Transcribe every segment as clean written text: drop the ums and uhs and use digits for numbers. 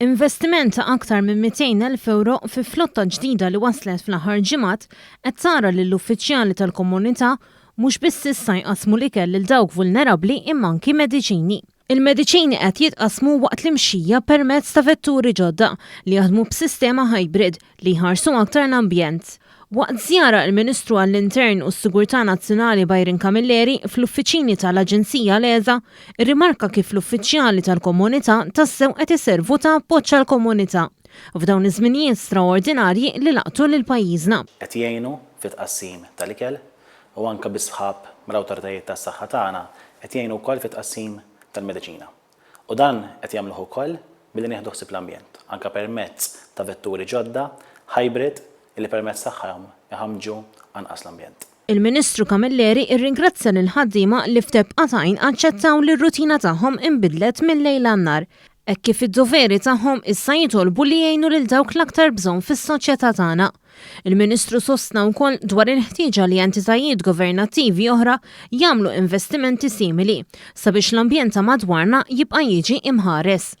Investiment ta' aktar minn 200,000 ewro fi flotta ġdida li waslet fl-aħħar ġimgħat qed tara lill-uffiċjali tal-komunità mhux biss issa jqassmu l-ikel lil dawk vulnerabbli imma anki mediċini. Il-mediċini qed jitqassmu waqt l-imxija permezz ta' vetturi ġodda li jaħdmu b'sistema hybrid li jħarsu aktar l-ambjent. Waqt żjara il-Ministru għall-Intern u s-Sigurtà Nazzjonali Byron Camilleri fl-uffiċini tal-Aġenzija l-ESA rrimarka kif l-uffiċjali tal-komunità tassew qed iservu ta' appoġġ għall-komunità f'dawn iż-żminijiet straordinarji li laqtu lil pajjiżna. Qed jgħinu fit-tqassim tal-ikel u anke bi sħab mal-awtoritajiet tas-saħħa tagħna qed jgħinu wkoll fit-tqassim tal-mediċina. U dan qed jagħmluh ukoll billi nieħdu ħsieb l-ambjent, anke permezz ta' vetturi ġodda, hybrid, illi permezz tagħhom iħammġu anqas l-ambjent. Il-Ministru Camilleri rringrazzja lill-ħaddiema li f'tebqa t'għajn aċċettaw li r-rutina tagħhom inbidlet mil-lejl għan-nhar, hekk kif id-doveri tagħhom issa jitolbu li jgħinu lil dawk l-aktar bżonn fis-soċjetà tagħna. Il-Ministru sostna wkoll dwar il-ħtieġa li entitajiet governattivi oħra jagħmlu investimenti simili sabiex l-ambjent ta' madwarna jibqa' jiġi imħares.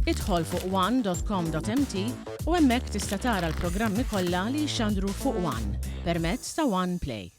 Idħol fuq one.com.mt u hemmhekk tista' tara l-programmi kollha li jixxandru fuq One permezz ta' One Play.